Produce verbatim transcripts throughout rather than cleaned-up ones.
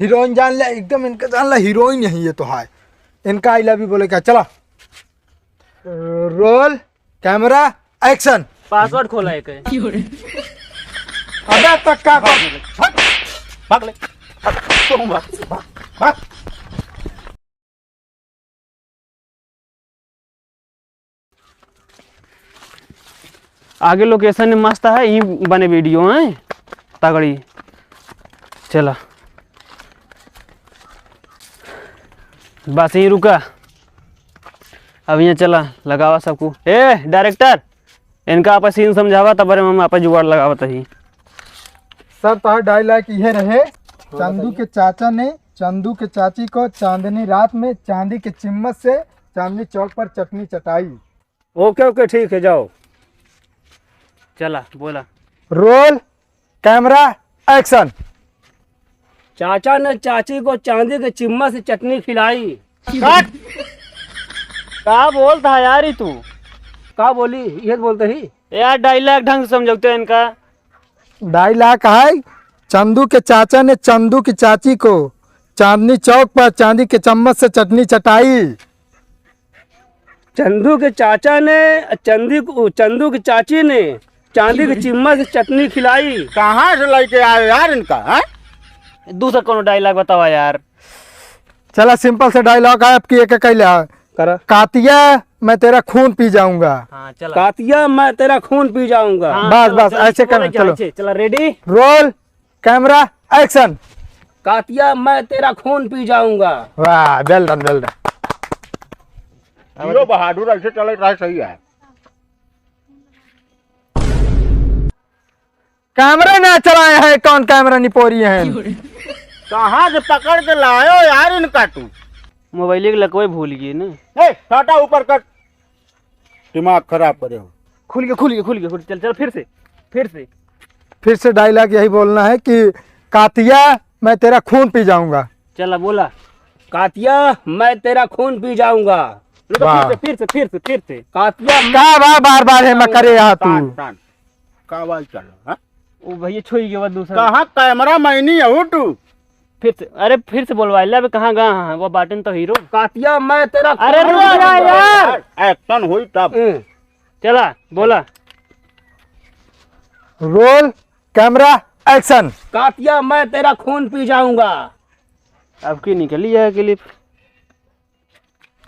हीरोइन जान ले, एकदम इनका जान ले, हीरोइन यही है तो है। इनका I love you बोले क्या? चला, रोल, कैमरा, एक्शन। पासवर्ड खोला है कहीं। अबे तक का कर? भाग ले, भाग, भाग, भाग। आगे लोकेशन मस्त है, यहीं बने वीडियो है तगड़ी। चला, बस यहीं रुका। अब यहाँ चला, लगावा सबको। ए डायरेक्टर, इनका आपस सीन समझावा, तब हम आपस जुगाड़ लगावत ही। सर, तोहार डायलॉग इहे रहे, चंदू के चाचा ने चंदू के चाची को चांदनी रात में चांदी के चम्मच से चांदनी चौक पर चटनी चटाई। ओके, ओके, ठीक है, जाओ। चला, बोला। Roll, camera, action. चाचा ने चाची को चांदी के चम्मच से चटनी खिलाई। कट। का बोलता है यार ई तू? का बोली? ये बोलते ही। यार, डायलॉग ढंग से समझौते हैं इनका। डायलॉग है, चंदू के चाचा ने चंदू की चाची को चांदनी चौक पर चांदी के चम्मच से चटनी चटाई। चंदू के चाचा ने, चंदी को, चंदू की चाची ने चांदी की चिम्मच से चटनी खिलाई। कहाँ से लेके आए यार इनका, हैं? दूसरा कोनो डायलॉग बतावा यार। चला, सिंपल से डायलॉग है, आपकी एक कैला। करा। कातिया, मैं तेरा खून पी जाऊंगा। हाँ, चला। कातिया, मैं तेरा खून पी जाऊंगा। हाँ, बस, चलो, बस, चलो, ऐसे चलो, करना, चलो, चलो। ऐसे, चला, रेडी? Roll, camera, action. कातिया, मैं तेरा खून पी जाऊंगा। वाह, well done, well done। जियो बहादुर, ऐसे चले रहे, सही है। कैमरा ना चलाए है, कौन कैमरा निपोरी है? कहाँ से पकड़ के लायो यार इनका तू? मोबाइल के लकवे भूल गए ना। ए, टाटा ऊपर कर। दिमाग खराब करे हो। खुल गया, खुल गया, खुल गया, खुल गया। चल, चल, फिर से, फिर से। फिर से डायलॉग यही बोलना है कि कातिया, मैं तेरा खून पी जाऊंगा। चला, बोला। कातिया, मैं तेरा खून पी जाऊंगा। लो, तो वाह। फिर से, फिर से, फिर से, फिर से। कातिया, का बा-, बार बार है मैं करे यहाँ तू? कान, कान। का आवाज चल रहा है? वो भैया छुई गया दूसरा। कहाँ कैमरा मैनी है तू? फिर से, अरे फिर से बोलवा ले, अबे कहाँ गा हाँ, वो बाटन तो हीरो। कातिया, मैं तेरा अरे खून रुक जा यार। एक्शन हुई तब। हम्म। चला, बोला। Roll, camera, action. कातिया, मैं तेरा खून पी जाऊंगा। अब की निकली है क्लिप।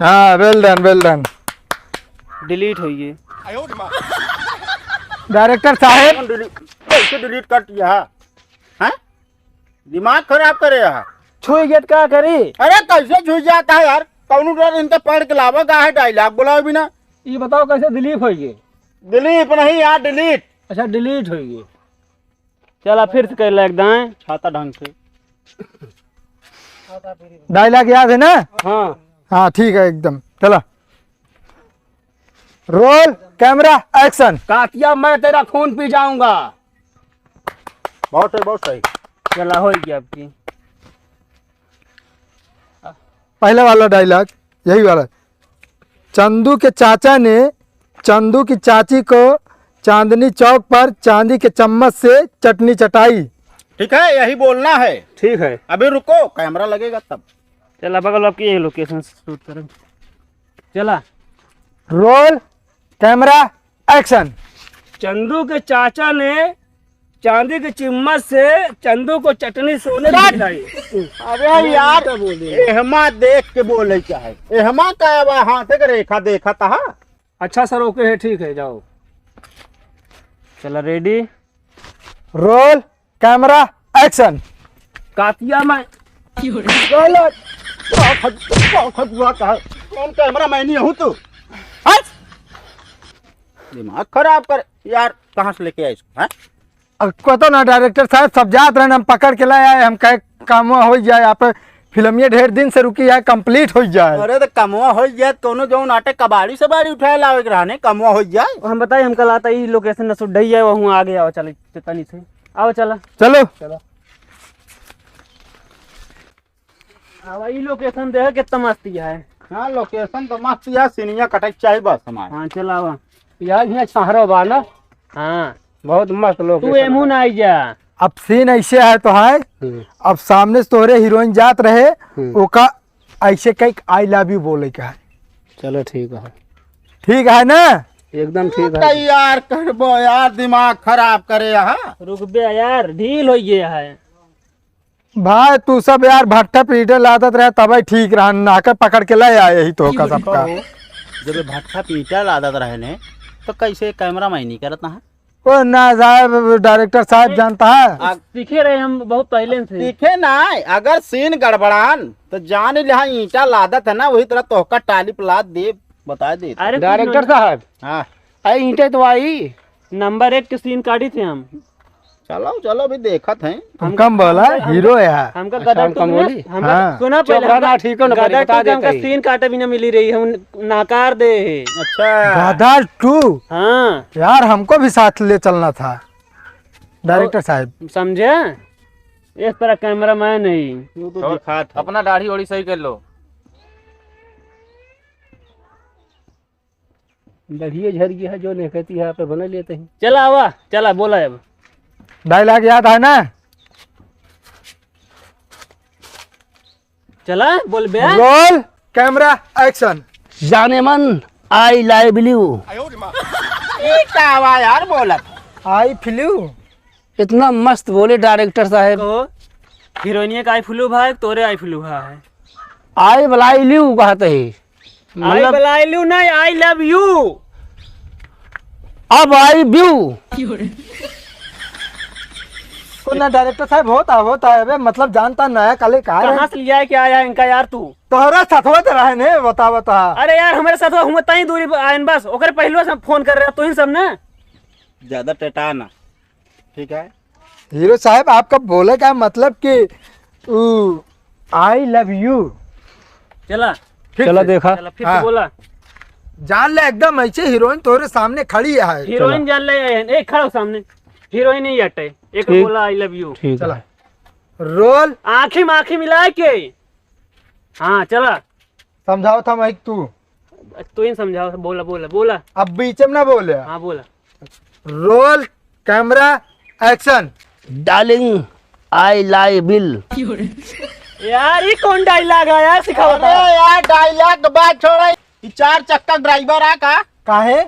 हाँ, well done, well done। Delete होइए। डायरेक्टर साहेब। कौन डिलीट, कैसे डिलीट कर दिया? हैं? दिमाग खराब करे है। छुई गया त का करी? अरे कैसे छुई जाता है यार? कौनो डर इनके पढ़ के लावा गा है, डायलॉग बोलावे बिना। ये बताओ कैसे डिलीट होइए? डिलीट नहीं यार, डिलीट। अच्छा, डिलीट होइए। चला फिर से कर ले एक दाएं। छाता ढंग से। डायलॉग याद है ना? हाँ। हाँ, ठीक है एकदम। चला। Role, camera, action. कातिया, मैं तेरा खून पी जाऊंगा। बहुत सही, बहुत सही। चला, हो गया आपकी। पहले वाला डायलॉग, यही वाला। चंदू के चाचा ने चंदू की चाची को चांदनी चौक पर चांदी के चम्मच से चटनी चटाई। ठीक है, यही बोलना है। ठीक है। अभी रुको, कैमरा लगेगा तब। चला, बगल आपकी यही लोकेशन से शूट करें। चला। Role, camera, action. चंदू के चाचा ने चांदी के चम्मच से चंदू को चटनी सोने की काट। खिलाई। अबे अरे यार, क्या बोले? एहमा देख के बोले क्या है? एहमा का अब हाथ के रेखा देखा था? अच्छा सर, ओके है, ठीक है, जाओ। चला, रेडी? Roll, camera, action. कातिया मैं। गलत। बहुत खत-, बहुत खत-, हुआ कहा। कौन कैमरा मैनी हूँ तू? हट। दिमाग खराब कर यार, कहाँ से लेके आए इसको, हैं? अब को तो ना डायरेक्टर साहब, सब जात रहन, हम पकड़ के लाए आए, हम कहे कामवा हो जाए, आप फिल्म ये ढेर दिन से रुकी है, कंप्लीट हो जाए। अरे तो कमवा हो जाए, कोनो जौन आटे कबाड़ी से बाड़ी उठाए लावे के रहने, कमवा हो जाए। हम बताई, हम कल आता ई लोकेशन न सुडई है, वहूँ आगे आओ, चले तनी से, आओ चला। चलो। चलो। अब ई लोकेशन देख कितना मस्ती है। हाँ, लोकेशन तो मस्त है, सीनिया कटे के चाही बस हमारे। हाँ, चल आवा। यार, यहाँ छहरो बा ना? हाँ। बहुत मस्त तू लोकेशन एमू है। ना आई जा। अब scene ऐसे है तो है, हम्म। अब सामने से तोहरे हीरोइन जात रहे, हम्म। ओका ऐसे कह I love you बोले का है। चलो ठीक है। ठीक है ना? एकदम ठीक है। तैयार करबो यार, दिमाग खराब करे यहाँ। रुक बे यार, ढील हो गया है। भाई तू सब यार भट्ठा पीटे लादत रहे तबे ठीक रहा, नाके पकड़ के ले आए ही तो का सबका। जब ये भट्ठा पीटे लादत रहे ने तो कैसे कैमरा मैनी करत ना है? ओ ना साहब, डायरेक्टर साहब जानता है। आ, सीखे रहे हम बहुत पहले से। सीखे ना, अगर scene गड़बड़ान तो जान ले, हाँ, ईंटा लादत है ना, वही तरह तोहका टाली पे लाद दे, बता दे। अरे कुछ डायरेक्टर नहीं। साहब। हाँ। अरे ईंटे तो आई। नंबर एक के scene काटी थे हम। चलो, चलो, अभी देखत हैं। हम कम बोला, हमका, हीरो है। हमका अच्छा, गदर हम टू कम में, बोली? हमका हाँ। सुना चुप पहले, रहा, हमका ठीक है ना, गदर बता टू के हमका देते ही। Scene काटे भी ना मिली रही, हम नाकार दे है। अच्छा। गदर टू? हाँ। यार, हमको भी साथ ले चलना था, डायरेक्टर साहब। समझे? इस तरह कैमरा मैन नहीं। वो तो तो दिखात है। अपना दाढ़ी ओढ़ी सही कर लो। बढ़िया झर गया है, जो नहीं कहती है, आप बना लेते हैं। चला आवा, चला बोला अब। डायलॉग याद है ना? चला बोल बे। Roll, camera, action. जानेमन, I love you। ये का हुआ यार बोलत? I feel you। इतना मस्त बोले डायरेक्टर साहब। तो हीरोइनिया का I feel you भाई, तोरे I feel you भाई। I believe कहते ही। I मतलब believe you ना, I love you। अब I view। तो ना डायरेक्टर साहब होता, होता है बे, मतलब जानता नया कलाकार है। कहाँ से लिया है, क्या आया इनका यार तू? तोहरा साथवा तो रहे ने, बता, बता। अरे यार, हमारे साथवा हुआ तई दूरी पर आयन बस, ओकरे पहलुआ से फोन कर रहे हो, तू ही सब ना। ज्यादा टटा ना। ठीक है। हीरो साहब, आपका बोले का मतलब कि उ, I love you। चला। फिर चला से। देखा। चला, फिर से हाँ। बोला। जान ले एकदम ऐसे हीरोइन तोरे सामने खड़ी है। हीरोइन चला। जान ले, ए, खड़ा हो सामने। हीरोइन ही अटे। एक ठीक। बोला, "I love you।" ठीक चला। है। रोल। आँखी में आँखी मिला के। हाँ, चला। समझाओ था माइक तू। तू ही समझाओ, बोला, बोला, बोला। अब बीच में ना बोले। हाँ, बोला। Roll, camera, action. Darling, I love you। यार, ये कौन डायलॉग है यार, सिखाओ अरे तो। यार, डायलॉग के बात छोड़ा, ये चार चक्का ड्राइवर आ का? काहे?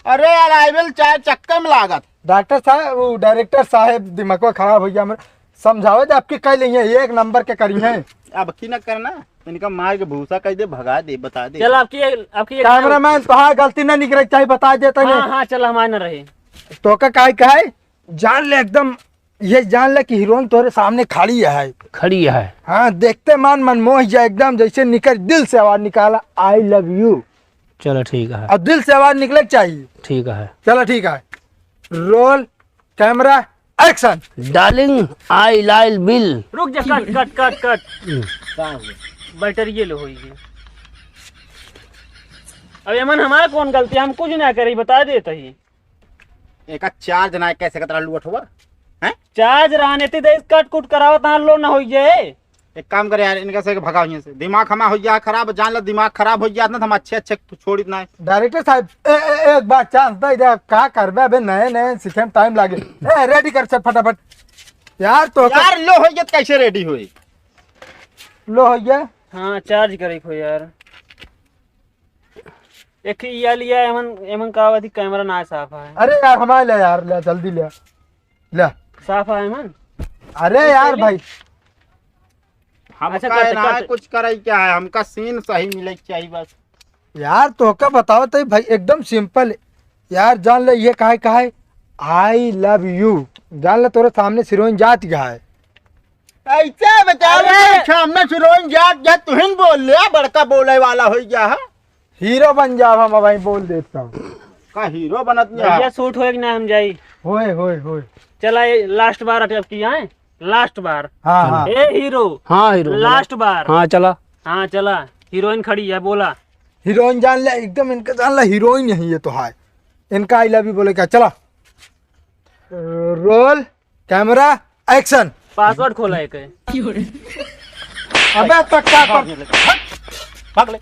अरे यार, I will चार चक्का में लागत। डॉक्टर साहब, वो डायरेक्टर साहब दिमागवा खराब हो गया हमरे। समझावे दे, आपकी कह लेंगे, एक नंबर के करी हैं। अब की ना करना, इनका मार के भूसा कह दे, भगा दे, बता दे। चल, आपकी, आपकी एक कैमरामैन, तो हाँ, गलती ना निकले, चाहे बता दे तने। हाँ, हाँ, चल, हम आए ना रहे। तो का काहे कहे? जान ले एकदम, ये जान ले कि हीरोइन तोरे सामने खड़ी है। खड़ी है। हाँ, देखते मान मन मोह जाए एकदम, जैसे निकल, दिल से आवाज निकाला, "I love you।" चलो, ठीक है। अब दिल से आवाज निकले के चाहिए। ठीक है। चलो, ठीक है। Roll, camera, action. Darling, I love you। रुक जा, कट, कट, कट, कट। हम्म। का हुआ? बैटरी ये लो होई है। अब एमन हमार कौन गलती, हम कुछ ना करी, बता देत ही। एका चार्ज ना कैसे कतरा लुअट हुआ? हैं? चार्ज रहने ती देश कट कुट करावत ना, लो ना होई जाए। एक काम करे यार, इनका से भगाओ यहाँ से। दिमाग हमार हो गया खराब, जान लो दिमाग खराब हो गया ना, तो हम अच्छे अच्छे छोड़ित ना है। डायरेक्टर साहब, ए, ए, एक बार चांस दे दे, का करबे अबे, नए नए सीखे में टाइम लागे। ए, रेडी कर सब फटाफट। यार तो यार लो हो गया, कैसे रेडी होई? लो हो गया। हाँ, चार्ज करे को यार। एक ही या लिया, एमन, एमन का अवधि कैमरा ना साफ है। अरे यार, हमारे ले यार, ले जल्दी ले, ले। साफ है एमन? अरे यार भाई, हमका अच्छा, कट, ना कट। कुछ करे क्या है, हमका सीन सही मिले के चाहिए बस। यार, तोहका बताओ तो भाई, एकदम सिंपल। यार, जान ले, ये काहे, काहे, "I love you।" जान ले, तोरे सामने हीरोइन जात गया है। ऐसे बताओ, अरे! सामने हीरोइन जात गया, तुहिन बोल ले, बड़का बोले वाला हो गया है। हीरो बन जाओ, हम भाई बोल देता हूँ। का हीरो बनत नहीं भैया, है? शूट होए कि ना, हम जाई। होए, होए, होए। चला, ये लास्ट बार अटक की आए। लास्ट बार। हाँ, हाँ। ए हीरो। हाँ, हीरो, लास्ट बार। हाँ, चला। हाँ, चला। हीरोइन खड़ी है, बोला। हीरोइन जान ले, एकदम इनका जान ले, हीरोइन यही है तो हाय। इनका "I love you" बोले क्या? चला। Role, camera, action. पासवर्ड खोला है कहीं। अबे तक का कर। भाग ले।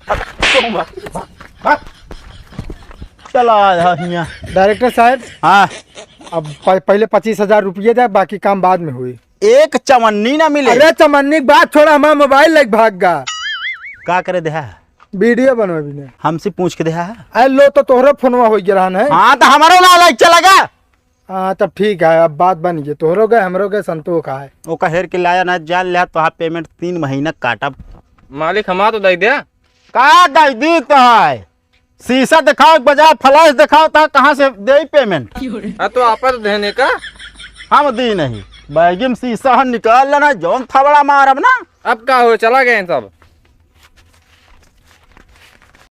भाग, भाग, भाग। चला आ जा हियाँ। डायरेक्टर साहब। हाँ। अब प-, पहिले पच्चीस हजार रुपये दे, बाकी काम बाद में हुई। एक चवन्नी ना मिले। अरे चवन्नी की बात छोड़ा, हमारा मोबाइल लेके भाग गा। का करे देहा? वीडियो बनवाबी ने। हमसे पूछ के देहा। अरे लो तो तोहरो फोनवा हो गया रहन है। हाँ तो हमारो ना लाइक चला गा। हाँ तब ठीक है, अब बात बन गई, तोहरो गए हमरो गए संतोष है। ओका हेर के लाया ना जान लिया, तो आप पेमेंट तीन महीना काटब। मालिक हमार तो दे दे। का दे दी तो है? शीशा दिखाओ, बजा फ्लैश दिखाओ, ता कहाँ से दे पेमेंट? हाँ, तो आपस देने का। हम दी नहीं, बैगी में शीशा हम निकाल लेना, जौन थबड़ा मारब ना। अब का हो, चला गए सब?